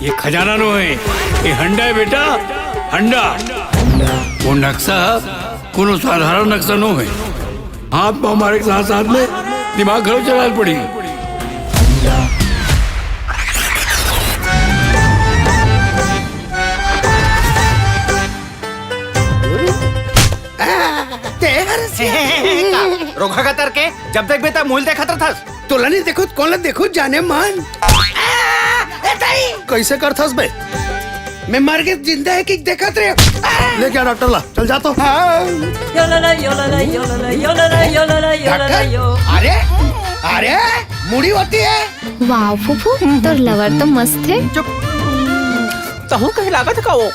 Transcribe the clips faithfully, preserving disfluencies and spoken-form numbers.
ये खजाना नो है, ये हंडा है बेटा, हंडा। वो नक्शा कोनो साधारण नक्शा नो है। हाथ पाँव मारे के साथ साथ में दिमाग घलो चलाए पड़ी। तेहर से का? रोखा का तरके, जब देखबे त मूल देखत रथस। तोला नहीं देखो, कोन ला देखो, जाने मन। ए, दाई! कैसे करथस बे? मैं मर के जिंदा है कि देखत रहे। ले क्या डॉक्टर ला, चल जा तो। हाँ। योलला, योलला, योलला, योलला, योलला, योलला, डॉक्टर? यो। अरे, अरे, मुड़ी होती है। वाह फूफू, तोर लवर तो मस्त है। चुप। तहूँ कहे लागत का वो?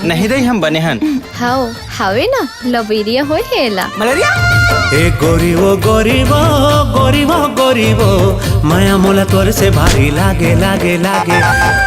नहीं दई, हम बने हन। हाव, हावे ना, लबेरिया होय हे एला। मलेरिया? ए गोरी वो, गोरी वो, गोरी वो, गोरी वो, माया मोला तोर से भारी लागे, लागे, लागे।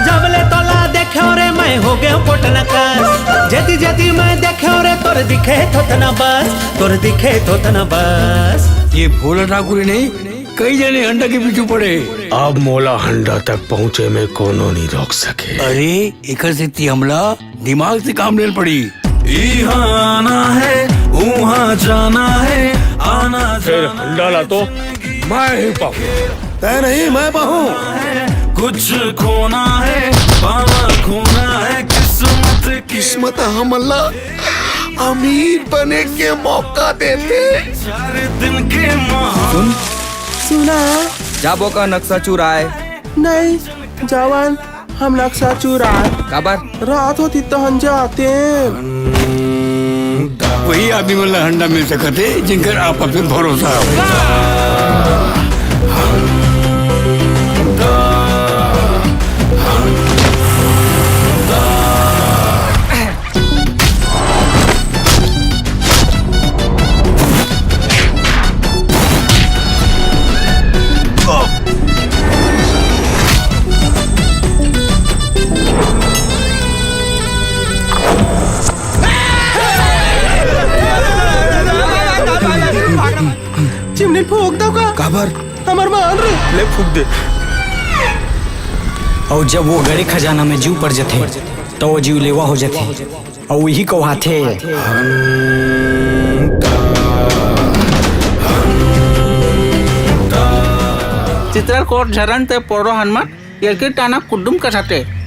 जब ले तोला देखे रे, मैं हो गए पोटना कस। जदी जदी मैं देखे रे, तोर दिखे थोथना बस, तोर दिखे थोथना बस। ये भोला ठाकुर ही नहीं, कई जने हंडा के पीछू पड़े। अब मोला हंडा तक पहुँचे में कोनो नहीं रोक सके। अरे, एकर सेती हमला दिमाग से काम लेल पड़ी। इहाँ आना है, उहाँ जाना है, आना फिर जाना हंडा ला तो मैं ही पाहूँ। तय नहीं, मैं पाहूँ। कुछ खोना है, पाना खोना है, किस्मत के किस्मत हमला अमीर बने के मौका देथे। चार दिन के महा- सुन, सुना। जाबो का नक्शा चुराए? नहीं, जवान, हम नक्शा चुराए। काबर? रात होती तो हम जाते। वही आदमी मन ला हंडा मिल सकत हे, जिनकर आपस में भरोसा हो। चिमनी फूंक दो का? काबर? हमर मान रे। ले फूंक दे। अउ जब वो गड़े खजाना में जीव पड़ जथे, त वो जीव लेवा हो जथे। अउ इही कहाथे। चित्रकोट झरन ते पोरो हनुमान, ये के टाना कुड्डुम कसाते।